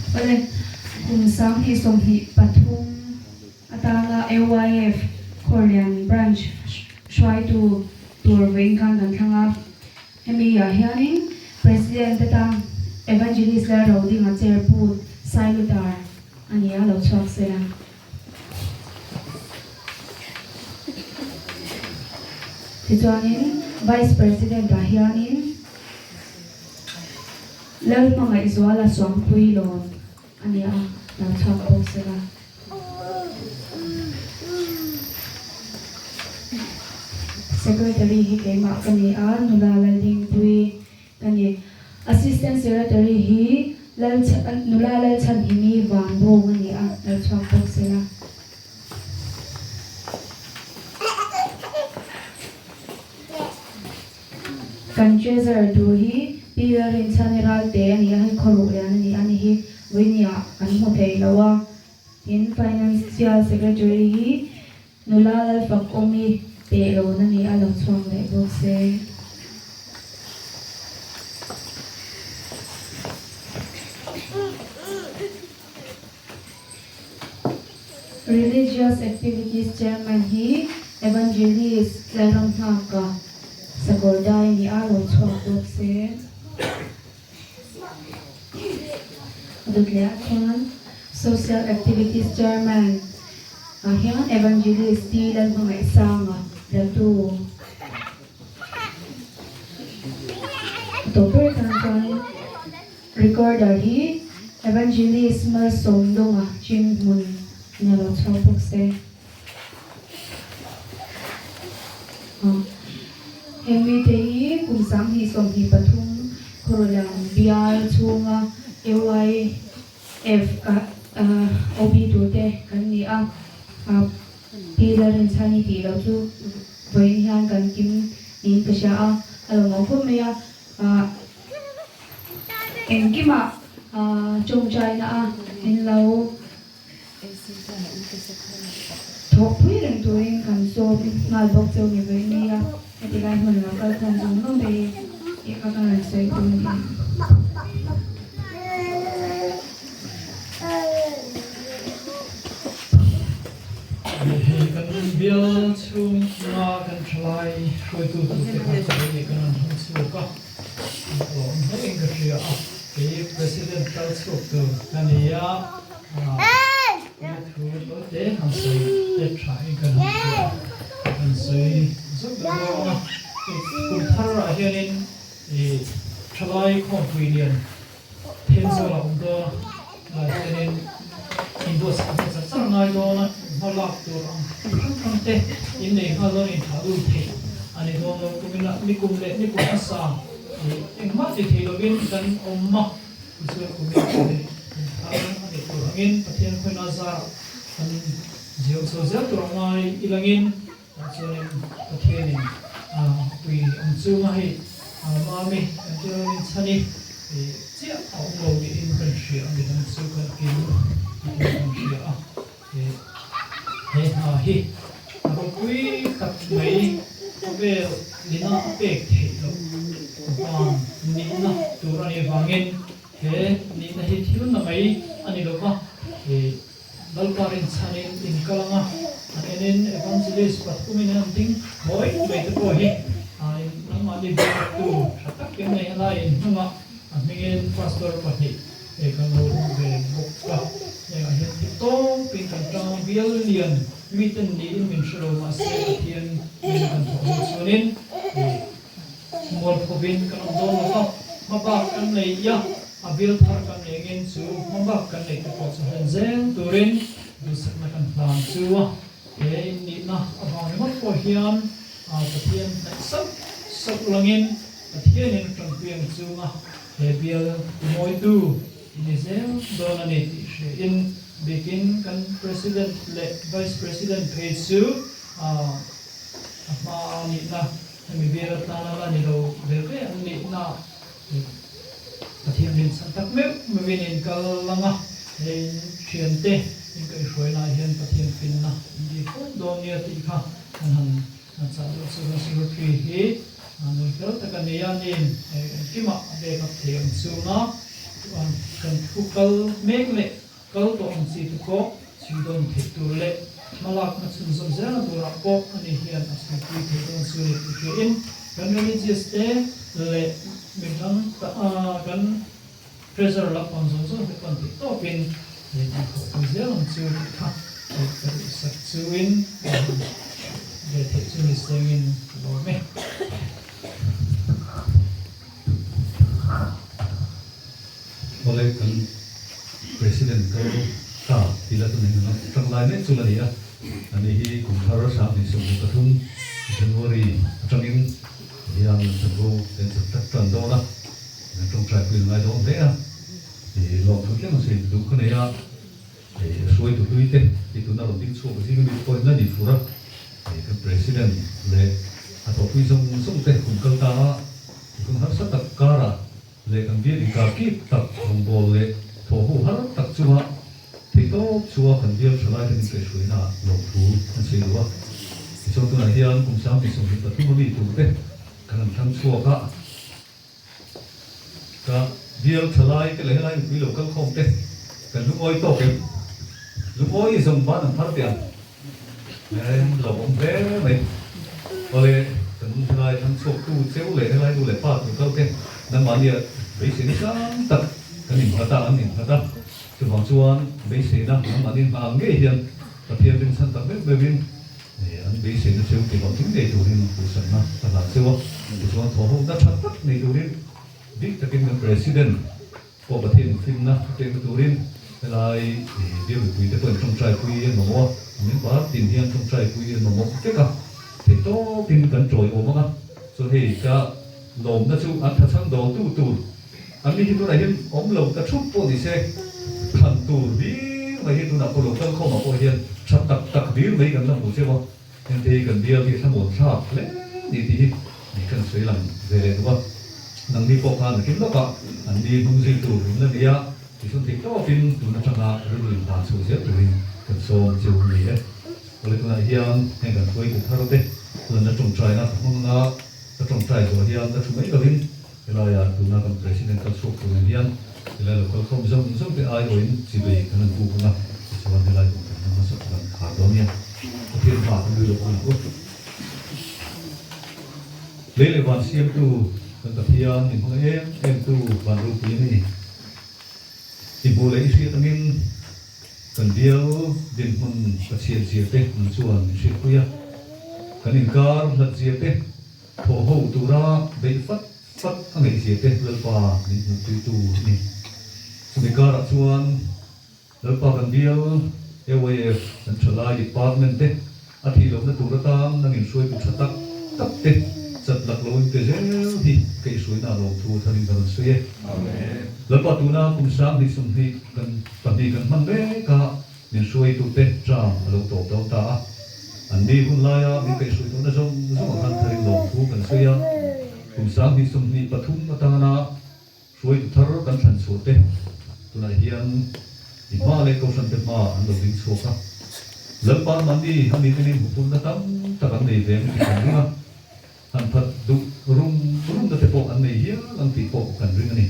Awle, kum 2023 atana AYF Khawrlian Branch hruaitu tur vawiin khan kan thlang a. Hemi ah hianin President atan Evangelist Lalrodinga chair Pu Sailutar a ni a, lo chhuak se la. Tichuanin Vice President ah hianin Lalhmangaihzuala Suangpui lawn a ni a, lo chhuak bawk se la. Secretary hi keimah ka ni a, nula Laldingpuii ka ni. Assistant Secretary hi nula Lalchhanhimi Vanbawng a ni a, lo chhuak bawk se la. Kan Treasurer tur hi Pi Lalrinchhani Ralte a ni a, hei khawruh lian a ni a, ani hi Vawinia kan hmu thei lo a. Tin, Financial Secretary hi nula Lalfakawmi Pehlawn a ni a, lo chhuak leh bawk se. Religious Activities Chairman hi Evangelist Lalramnghaka Sakawrdai ni a lo chhuak bawk se. A dawt leh ah chuan Social Activities Chairman ah hian Evangelist T Lalhmangaihsanga Ratu a tawp ber tan chuan Recorder hi Evangelist Malsawmdawnga chin hmun in a lo chhuak bawk se. Heng mite hi kum 2023 Khawrawlian bial chhunga AYF OB turte kan ni a, Pi Lalrinchhani tih loh chu vawiin hian kan kim niin ka hria a, a lo mawm khawp mai a. Engkimah tawngtaina a in lo thawhpui reng turin kan sawm nghal bawk cheu ni ve nia, heti lai hmun lo kal khawm zawng zawng te hi tih kha ka rawn sawi tum a ni. Hei kan bial chhung chunga kan thalai hruaitu turte kha chaw ei kan rawn hmang chhuak a, a lawm hle in ka hria a, kei President kal chhuak tur ka ni a, nia thu tawite han sawi te tha in kan han hria a, kan sawi zauh dawn a, kum thar ah hianin thalai khawmpui lian Thenzawl a awm dawn a, lai hianin inbuatsaih hmel char char ngai dawn a, hma lak tur ang hrang hrang te innei nghal dawn inthah dun theih a ni dawn lo. Kum ila nikum leh nikum hmasa ih engmah ti thei lovin kan awm a, tichuan kum ila kum leh kum thar a nih tur angin Pathian khawina zarah kan ziau chho zel tur a ngai ilangin Chuanin Pathianin pui ang chunga hei Mami kan tiranin chhani chiah a awm lo niin kan hria a, midang chu kan kim niin kan hria a. He hna hi a ropui tak mai khawvel nina a pek theih loh van nihna tur a nih avangin he nihna hi thil na mai a ni lova. Lalpa rinchhanin in kal ang a, an enin Evangelist pathumin an ding thawi mai te pawh hi nangmahni biaktu tha takin nei a laiin hnungah a hmingin Pastor pahnih kan lo awm ve bawk a. Hengah hian thil tawpin kan tang bial lian miten niin min hre lo mahse Pathian nen kan thawh ho chuanin mualphovin kan awm dawn lo va, hmabak kan nei ia. A bill thar kan engin chu hmabak kan neih te pawh chu hlen zel turin duhsakna kan hlan chu a. He innihna avang ringawt pawh hian Pathian hnaih sauh sauh langin Pathianin tanpui ang chunga he bial timawitu i ni zel dawn a ni tih hriain bikin kan President leh Vice President phei chu a hma nihna hemi bial atana la ni lo ve ve an nihna Pathian rinchhan tak meuh meuhin in kal lang a, hei in thiante in kaihhruaina ah hian Pathian finna in dil fo dawn nia tih kha kan han chah deuh chu kan secretary hi nui fel tak a ni a, niin engkimah a backup thei ang chunga. chuan kan thu kal mek leh kal tawh ang chi te pawh chhui dawn theih tur leh hmalakna chhunzawm zelna turah pawh ani hian a chhuipui theih dawn chu ni tih hriain kan religious te leh midang kan Treasurer lampang zawng zawng te pawn theih tawpin hei kan thawhpui zel ang chu tih kha ka duhsak chuin ka han ve theih chu ni sengin ka lawm e. Awle kan President kal ta tih la chu nei nana tang lai mek chu la ni a, ani hi kum thar 2023 January atangin hian chanvo kan chan tak tan dawn a. Kan tawngtai pui ngai dawn hle a, i lawmthu tlem a sawi duh ka nei a, i hruaitu hlui te i tuna rawn ding chhuak zing ami te pawhin la ni fur a, i kan President leh a thawhpui zawng zawng te kum kal ta a, i hun harsa tak karah leh kan bial inkar kip tak rawngbâwl leh thawhho har tak chunga theihtawp chua kan bial tha lai te min kaihhruaina ah lawmthu an sawi duh a. Tichuan tunah hian kum 2023 ami tur te kan han thlang chhuak a. Ka bial tha lai te leh helai mipui lo kal khawm te kan lungawi tawk em? Lungawi zawng ban an phar teh ang. Em lo awm hle mai. Awle kan helai thlang chhuak tu cheu leh helai nu leh pa tur kal te nangmahnia beisei na sang tak kan innghat a, an innghat a. Chuvang chuan beiseina nangmahni nghal ngei hian Pathian rinchhan tak meuh meuhin An beiseina cheu tih hlawh tling ngei turin duhsakna ka hlan cheu a, tichuan thawhhawkna tha tak nei turin bik takin kan President pawh Pathian infinna a pekna turin helai bial mipui te pawhin tawngtaipui an mamawh a, a member tin hian tawngtaipui an mamawh vek a, theihtawpin kan tawiawm ang a, chuan hei ka lawmna chu an thachhang dawltu tur An ni hi tunah hian awm lo ta thup pawh ni se, thlan tur hlir mai hi tunah pawh local khawmah pawh hian tha tak tak hlir mai kan la hmu cheu a, hengte hi kan bial hi thlamuan thlak hle ni tih hi ni kan sawi lang ve leh duh a. Nangni pawh khan a kim lawkah an ni hnung zui tur in la ni a, tichuan theih tawpin tun atanga rilru inhlan chho zel turin kan sawm cheu ni e. Awle tunah hian heng kan hruaitu thar te lanna tawngtaina ka hmang anga ka tawngtai zawh hian la thu mai lovin, Helaia tuna kan President kal chhuak tur nen hian helai lo kal khawm zawng zawng te aiawhin chibei kan han buk ang a, tichuan helai kum kan hmang hmasa kan khar dawn nia. Pathian hmaah kan nui lo ang u. Lei leh van siamtu kan Pathian min hmang em em tu van ropui a ni. I hmuh leh i hriat angin kan bial dinhmun Pathian zia te nang chuan min hriatpui a, kan inkar hlat zia te, Thawh ho tura beih fat fat a ngaihzia te Lalpa min hmuhpuitu a ni. Chumi karah chuan Lalpa kan bial AYF kan thalai department te a thih lohna tur atan nang inhruaitu tha tak tak te chat lak lo in pe zel hi ka ihruaina lawmthu tharin ka rawn sawi e. Lalpa tuna kum 20 kan pahnih kan hman mek a. Min hruaitute term a lo tawp dawn ta a, an ni hun laia min kaihhruai tawhna zawng zawng ah khan tharin lawmthu kan sawi a, kum 2023 atana hruaitu thar kan thlan chhuah te tunah hian i hma leh kohhran te hma an lo ding chhuak a, Lalpa mahni a miten in huphurhna tam tak an nei ve ang tih kan ring a, han phat duh rum rumna te pawh an nei hial ang tih pawh kan ring a ni.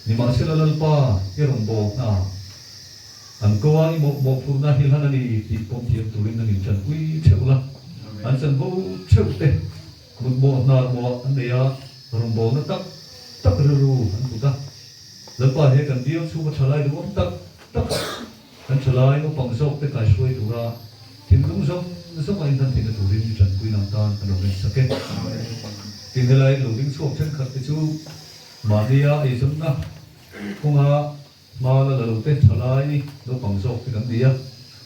Nimahsela Lalpa i rawngbâwl hna. An ko a, i mawhphurhna hi hlan a ni tih pawm thiam turin an inchanpui theuh la. An chanvo theuh te mutmawh hnar mawh an nei a, rawngbawlna tak tak rilru an put a. Lalpa he kan bial chhunga thalai duhawm tak tak kan thalai naupang zawk te kaihruai tura thinlung zawng zawng a inhlan theihna turin i tanpui nang tan kan rawn ngaihsak e. Tin helai lo ding chhuak thenkhat te chu mahnia eizawnna kawnga Hma la la lo te thalai naupang zawk te kan ni a,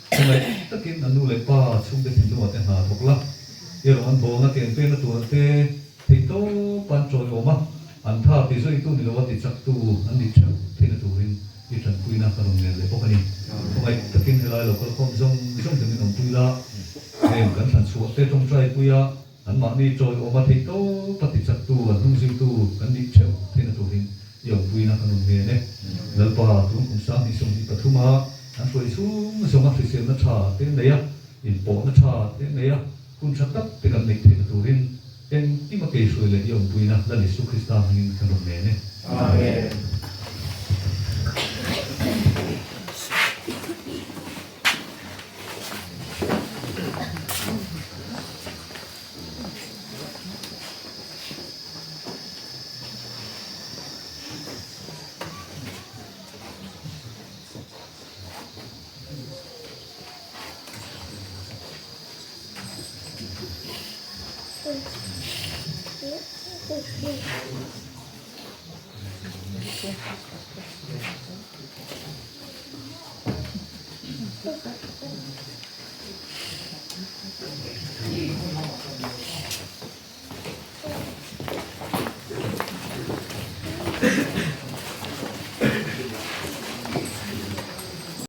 khawngaih takin an nu leh pa chhungte thinlungah te hna thawk la, erawh an bawlna ken pekna turah te theihtawp an tawiawm a, an tha ti zuitu ni loa ti chaktu an nih theuh theihna turin i tanpuina ka rawn ngen leh bawk a ni. Khawngaih takin helai lo kalkhawm zawng zawng te min awmpui la, heng kan thlan chhuah te tawngtai puia Anmahni tawiawma theihtawp a tichaktu, an hnungzuitu kan nih theuh theihna turin i awmpuina kan rawn ngen e. Lalpa, tun kum 2023 a an hruai chhung zawnga hriselna tha te nei a, inpawhna tha te nei a, hun tha tak te kan neih theihna turin engkim a keihruai leh i awmpuina Lal Isu Krista hmingin kan rawn ngen e. Amen.